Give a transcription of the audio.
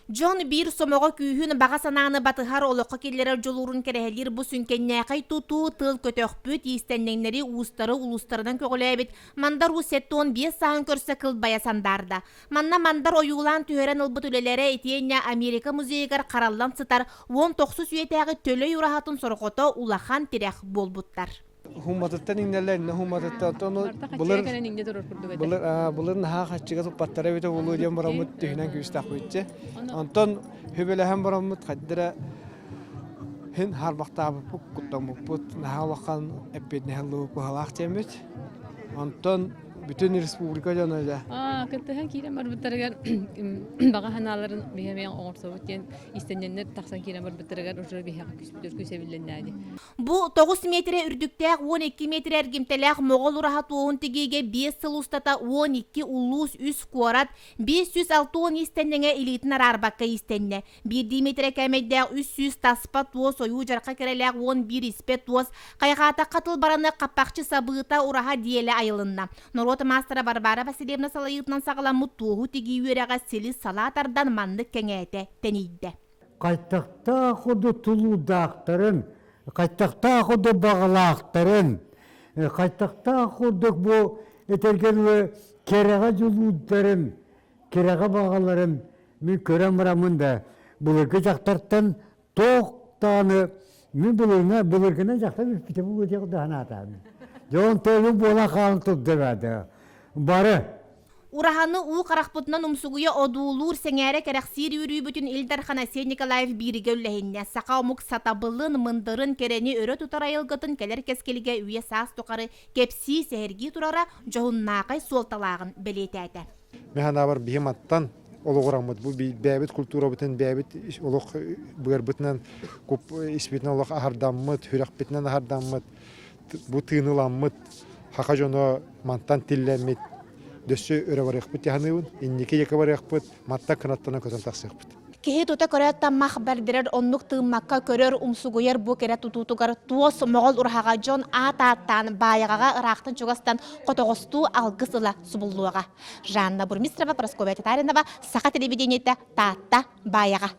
Дьон биир сомоҕо күүһүн баҕа санааны батыһар олоххо киллэрэр дьулуурун кэрэһэлиир бу сүҥкэннээхэй тутуу тыл көтөхпүт, иистэнньэҥнэри, уустары улуустарынан көҕүлээбит Мандар Уус 75 сааһын көрсө кылбайа сандаарда. Манна Мандар ойуулаан түһэрэн ылбыт үлэлэрэ итиэннэ Америка музейыгар хараллан сытар 19 үйэтээҕи Төлөй ураһатын сорҕото улахан тирэх буолбуттар. Хумматыттан иҥнэллэр, иннэ хумматыттан оттон былыр былыр былыр наһаа хаччыга туппаттара эбитэ буолуо диэн бараммыт түһүнэн күүстэхпитчи. Онтон хүбэлэһэн бараммыт хайдара хин харбахтаабыппыт, куттаммыппыт, наһаа улахан эппиэтинэһи ыллыбыт диэммит. Онтон бүтүн республика дьоно дьэ. Кыттыһан киирэн барбыттарыгар баҕа санааларын биһиэхэ оҥорсобут диэн истэнньэннэр тахсан киирэн барбыттарыгар уже биһиэхэ күүспүтүгэр күүс эбилиннээди. Бу тоҕус миэтэрэ үрдүктээх 12 миэтэрэ эргимтэлээх Моҕол ураһа туоһун тигиигэ биэс сыл устата 12 улуус, үс куорат, 560 иистэнньэҥэ илиитин араарбакка иистэннэ. Биирдии миэтэрэ кээмэйдээх 300 таспа туос ойуу дьарха кэрэлээх 11 испэ туос, хайҕаатахха тыл бараны хаппахчы сабыыта ураһа диэлэ айылынна. Норуот маастара Варвара Васильевна салайыытынан саҕаламмыт туоһу тигии үөрэҕэ силис салаа тардан маннык кэҥээтэ, тэнийдэ. Хайтахтаах курдук тулуурдаахтарын, хайтахтаах курдук баҕалаахтарын, хайтахтаах курдук бу этэргэ дылы кэрэҕэ дьулуурдарын, кэрэҕэ баҕаларын мин көрөн бараммын да былыргы дьахтартан туох даҕаны мин былыргына былыргынан дьахтар бүппүтэ буолуо диэх да санаатаҕым. Дьэ онтон буола хаалан турда бары Ураһаны уу харахпытынан умсугуйа одуулуур, сэҥээрэ кэрэхсиир үөрүүбүтүн Ил Дархан Айсен Николаев бииригэ үллэһиннэ. Саха омук сатабылын, мындырын, кэрэни өрө тутар айылгытын кэлэр кэскилгэ үйэ-саас тухары кэпсии, сэһэргии турара дьоһуннаахай суолталааҕын бэлиэтээтэ. Мин санаабар биһи мантан олоҕураммыт бу бэйэбит культурабытын бэйэбит олох быарбытынан испитинэн олох аһардаммыт, сүрэхпитинэн аһардаммыт бу тыыныламмыт саха дьоно мантан тиллэммит дөссө өрө барыахпыт дьаһаныыбын инники диэки барыахпыт мантан кынаттанан көтөн тахсыахпыт. Киһи тута көрөөт да мах бэрдэрэр оннук тыыммакка көрөр умсугуйар бу кэрэ тутуутугар туос моҕол ураһаҕа дьон аат ааттаан баайаҕаҕа ыраахтан чугастан хотоҕостуу алгыс ыла субуллуоҕа. Жанна Бурмистрова, Прасковья Татаринова, Саха телевидениетэ, Таатта, Баайаҕа.